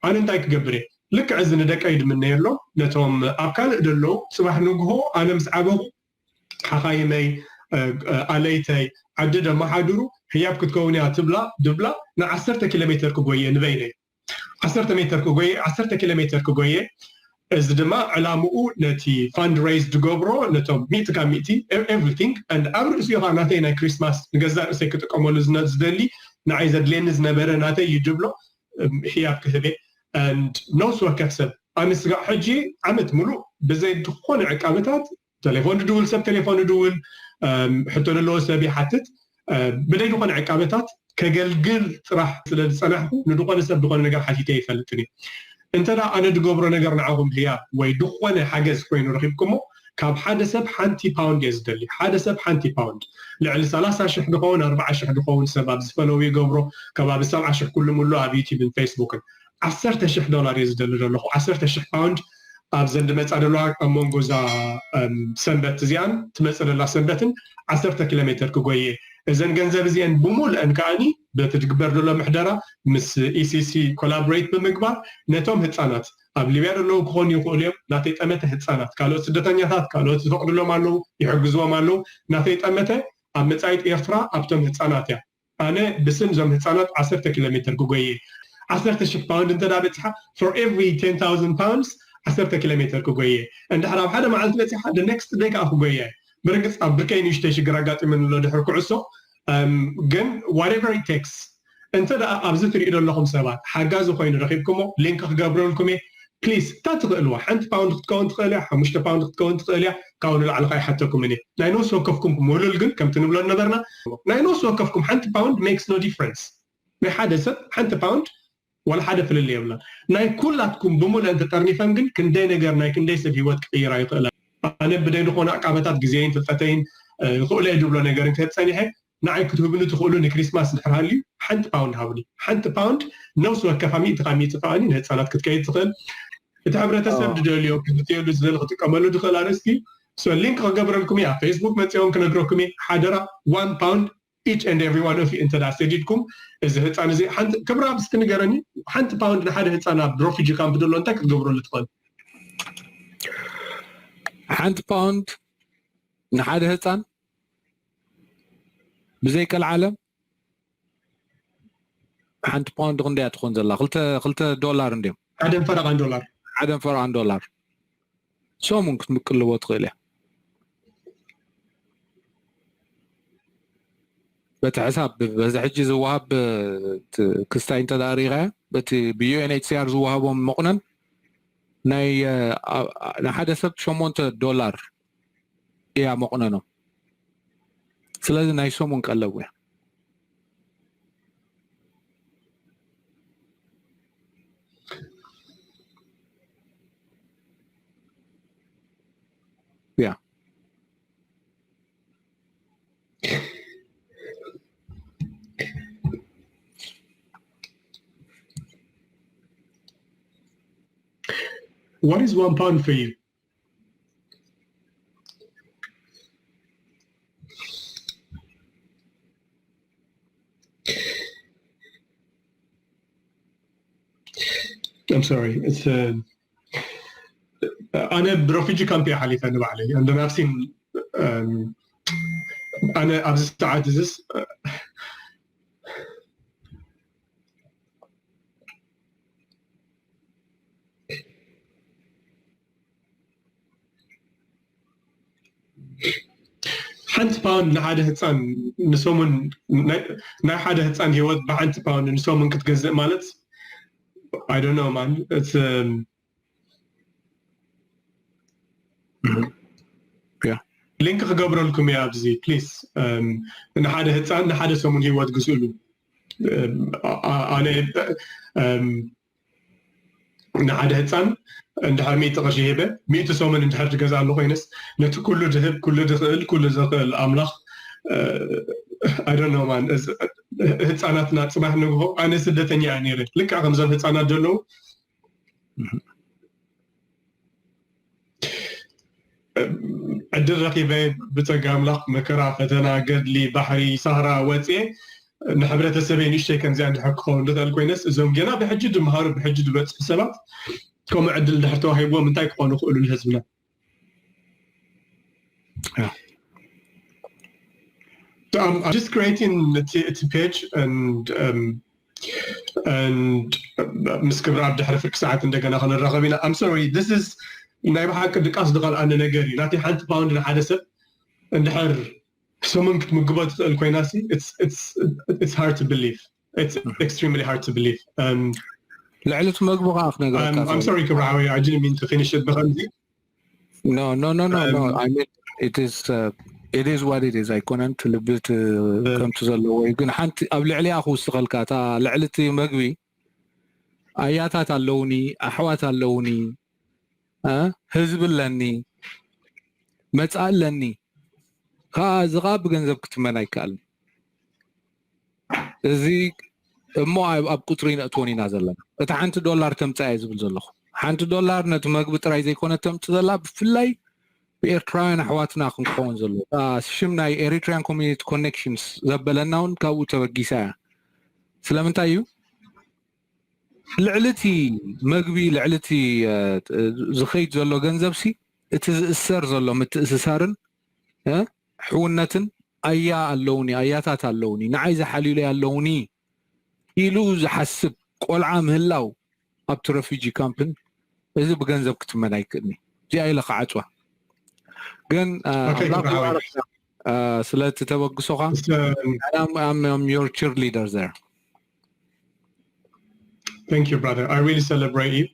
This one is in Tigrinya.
ኣነ እንታይ ክገብር እየ? ልክዕ እዚ ንደቀይ ድምነየሎም፣ ነቶም ኣብ ካልእ ደለዉ፣ ጽባሕ ንግሆ ኣነ ምስ ዓበኹ ሓኻይመይ፣ ኣለይተይ፣ ዓዲ ደመሓድሩ ህያብ ክትከውን እያ ትብላ ድብላ ንዓሰርተ ኪሎ ሜተር ክጎየ ንበይነይ። ዓሰርተ ሜተር ክጎየ፣ ዓሰርተ ኪሎ ሜተር ክጎየ። እዚ ድማ ዕላምኡ ነቲ ፋንድሬይዝ ድገብሮ ነቶም ሚእቲ ካብ ሚእቲ ኤቭሪቲንግ፣ and ኣብ ርእሲኡ ከዓ ናተይ ናይ ክሪስማስ ንገዛእ ርእሰይ ክጥቀመሉ ዝነ- ዝደሊ ንዓይ ዘድልየኒ ዝነበረ ናተይ እዩ ድብሎ። ህያብ ክህብ እየ። And ነፍሲ ወከፍ ሰብ ኣነ ስጋዕ ሕጂ ዓመት ሙሉእ ብዘይ ዝኾነ ዕቃበታት ቴሌፎን ድድውል ሰብ ቴሌፎን ድድውል፣ ሕቶ ዘለዎ ሰብ ይሓትት። ብደይ ዝኾነ ዕቃበታት ከገልግል ጥራሕ ስለ ዝፀናሕኩ ንድኾነ ሰብ ድኾነ ነገር ሓቲተ ይፈልጥን እየ። እንተ ደኣ ኣነ ድገብሮ ነገር ንዓኹም ህያብ ወይ ድኾነ ሓገዝ ኮይኑ ረኺብኩሞ፣ ካብ ሓደ ሰብ ሓንቲ ፓውንድ እየ ዝደሊ። ሓደ ሰብ ሓንቲ ፓውንድ። ልዕሊ ሰላሳ ሽሕ ድኸውን ኣርባዓ ሽሕ ድኸውን ሰብ ኣብዚ ፈለው ይገብሮ። ከባቢ ሰብዓ ሽሕ ኩሉ ሙሉ ኣብ ዩቲብን ፌስቡክን። ዓሰርተ ሽሕ ዶላር እየ ዝደሊ ዘለኹ። ዓሰርተ ሽሕ ፓውንድ ኣብዘን ድመፃ ዘለዋ ኣብ መንጎ እዛ ሰንበት እዚኣን ትመፅእ ዘላ ሰንበትን ዓሰርተ ኪሎ ሜተር ክጎየ። እዘን ገንዘብ እዚአን ብሙሉአን ከዓኒ በቲ ድግበር ዘሎ ምሕደራ ምስ ኢሲሲ ኮላቦሬት ብምግባር ነቶም ህፃናት ኣብ ሊብያ ዘለዉ ክኾኑ ይኽእሉ እዮም። ናተይ ጠመተ ህፃናት፣ ካልኦት ስደተኛታት፣ ካልኦት ዝፈቕድሎም ኣለዉ፣ ይሕግዝዎም ኣለዉ። ናተይ ጠመተ ኣብ መጻኢት ኤርትራ ኣብቶም ህፃናት እያ። ኣነ ብስም እዞም ህፃናት ዓሰርተ ኪሎ ሜትር ክጎየ፣ ዓሰርተ ሽሕ ፓውንድ እንተ ደኣ በፂሓ፣ for every ten thousand pounds ዓሰርተ ኪሎ ሜትር ክጎየ። እንድሕር ኣብ ሓደ መዓልቲ በፂሓ፣ the next day ከዓ ክጎየ። ብርግፅ ኣብ ብርከይ ንእሽተይ ሽግር ኣጋጢመኒ ኣሎ ድሕሪ ኩዕሶ፣ ግን whatever it takes፣ እንተ ደኣ ኣብዚ ትሪኡ ዘለኹም ሰባት ሓጋዚ ኮይኑ ረኺብኩሞ፣ ሊንክ ክገብረልኩም እየ። ፕሊስ፣ እታ ትኽእልዋ ሓንቲ ፓውንድ ክትከውን ትኽእል እያ፣ ሓሙሽተ ፓውንድ ክትከውን ትኽእል እያ። ካብኡ ንላዕሊ ከይሓተኩምን እየ። ናይ ነፍሲ ወከፍኩም ምህሉል ግን ከምቲ ንብሎ ነበርና፣ ናይ ነፍሲ ወከፍኩም ሓንቲ ፓውንድ makes no difference። ናይ ሓደ ሰብ ሓንቲ ፓውንድ ዋላ ሓደ ፍልልይ የብላን። ናይ ኩላትኩም ብሙሉአን ተጠርኒፈን ግን ክንደይ ነገር ናይ ክንደይ ሰብ ሂወት ክቕይራ ይኽእላ። ኣነ ብደይ ዝኾነ ኣቃበታት ግዜይን ፍልጠተይን ይኽእሎ እየ ድብሎ ነገርን ክህብ ጸኒሐ፣ ንዓይ ክትህብኒ ትኽእሉ ንክሪስማስ እንድሕር ሃልዩ ሓንቲ ፓውንድ ሃቡኒ። ሓንቲ ፓውንድ ነፍሲ ወከፋ ሚእቲ ካብ ሚእቲ ከኣኒ ንህፃናት ክትከይድ ትኽእል። እቲ ሕብረተሰብ ድደልዮ ክዝትየሉ ዝደሊ ክጥቀመሉ ድኽእል ኣርእስቲ። So ሊንክ ክገብረልኩም እየ፣ ኣብ ፌስቡክ መፂኦም ክነግረኩም እየ። ሓደራ one pound each and every one of you እንተ ደኣ ሰዲድኩም፣ እዚ ህፃን እዚ ሓንቲ ክብራ ብስቲ ንገረኒ፣ ሓንቲ ፓውንድ ንሓደ ህፃን ኣብ ሮፊጂ ካምፕ ዘሎ እንታይ ክትገብረሉ ትኽእል? ሓንቲ ፓውንድ ንሓደ ህፃን ብዘይ ቀልዓለም ሓንቲ ፓውንድ ክንደያ ትኾን ዘላ? ክልተ ዶላር እንድዮም። ሓደን ፈረቓን ዶላር። ሓደን ፈረቓን ዶላር። ሰሙን ክትምቅልዎ ትኽእል እያ። በቲ ሕሳብ በዚ ሕጂ ዝወሃብ ክስታይ እንተ ርኢኻ፣ በቲ ብዩኤንኤችሲኣር ዝወሃቦም መቑነን ናይ ንሓደ ሰብ ሸሞንተ ዶላር እያ መቑነኖም። ስለዚ ናይ ሰሙን ቀለብ እያ። Yeah. What is one pound for you? I'm sorry. It's uh, ኣነ ብረፊጂ ካምፕ እየ ሓሊፈ ንባዕለይ። And then I've seen, um, ኣነ ኣብዚ ሰዓት እዚስ ሓንቲ ፓውንድ ንሓደ ህፃን ንሰሙን ናይ ሓደ ህፃን ሂወት ብሓንቲ ፓውንድ ንሰሙን ክትገዝእ ማለት I don't know man it's ሊንክ ክገብረልኩም እየ ኣብዚ ፕሊስ ንሓደ ህፃን ንሓደ ሰሙን ሂወት ግዝእሉ ኣነ ንሓደ ህፃን እንድሕር ሚእቲ ቅርሺ ሂበ ሚእቲ ሰሙን እንድሕር ዝገዝኣሉ ኮይነስ ነቲ ኩሉ ድህብ ኩሉ ድኽእል ኩሉ ዘኽእል ኣምላኽ I don't know man ህፃናትና ፅባሕ ንግሆ ኣነ ስደተኛ እየ ነይረ ልክዕ ከምዞም ህፃናት ዘለዉ ዕድል ረኺበ ብፀጋ ኣምላኽ መከራ ፈተና ገድሊ ባሕሪ ሳህራ ወፅየ ንሕብረተሰበይ ንእሽተይ ከምዚኣ እንድሕር ክኸውን ዝኽእል ኮይነስ እዞም ገና ብሕጂ ድምሃሩ ብሕጂ ዝበፅሑ ሰባት ከምኡ ዕድል እንድሕር ተዋሂብዎም እንታይ ክኾኑ ይኽእሉ ንህዝብና? I'm just creating እቲ page and um, and ምስ ክብርኣብ ድሕሪ ፍርቂ ሰዓት እንደገና ክንራኸብ ኢና። I'm sorry, this is ናይ ብሓቂ ድቃስ ዝኸልኣኒ ነገር እዩ። ናተይ ሓንቲ ፓውንድ ንሓደ ሰብ እንድሕር ሰሙን ክትምግቦ ትኽእል ኮይና it's hard to believe. It's extremely hard to believe. Um, ልዕሊ እቲ መግቢ ከዓ ክነግረካ I'm sorry ክብሪ ሓወይ, I didn't mean to finish it ብኸምዚ No, no, no, no, no. I mean, it is, uh, it is what it is. ኣይኮነን እቲ ልቢ እቲ ከምቲ ዘለዎ እዩ። ግን ሓንቲ ኣብ ልዕሊኣ ክውስኸልካ፣ እታ ልዕሊ እቲ መግቢ ኣያታት ኣለውኒ፣ ኣሕዋት ኣለውኒ፣ እ፣ ህዝቢ ኣለኒ፣ መጻኢ ኣለኒ። ከዓ እዚ ከዓ ብገንዘብ ክትመን ኣይከኣልን። እዚ እሞ ኣብ ኣብ ቁፅሪ ነእትዎን ኢና ዘለና። እታ ሓንቲ ዶላር ተምፅኣ እየ ዝብል ዘለኹ። ሓንቲ ዶላር ነቲ መግቢ ጥራይ ዘይኮነ ተምፅ ዘላ፣ ብፍላይ ብኤርትራውያን ኣሕዋትና ክንከውን ዘሎ። እታ ሽም ናይ Eritrean Community Connections ዘበለና እውን ካብኡ ተበጊሳ እያ። ስለምንታይ እዩ? ልዕሊ እቲ መግቢ፣ ልዕሊ እቲ፣ እ፣ ዝኸይድ ዘሎ ገንዘብ ሲ፣ እቲ ዝእሰር ዘሎ ምትእስሳርን፣ እ፣ ሕውነትን፣ ኣያ ኣለውኒ፣ ኣያታት ኣለውኒ፣ ንዓይ ዝሓልዩለይ ኣለውኒ ኢሉ ዝሓስብ ቆልዓ ምህላው ኣብቲ ረፊጂ ካምፕን፣ እዚ ብገንዘብ ክትመን ኣይክእልኒ። እዚኣ ኢለ ክዓፅዋ። ግን፣ እ፣ Okay, ኣምላኽ ክብሪ ሓወይ። ይባርኽካ፣ እ፣ ስለቲ ተበግሶኻ። It's, um, I'm, I'm, I'm your cheerleader there. Thank you, brother. I really celebrate you.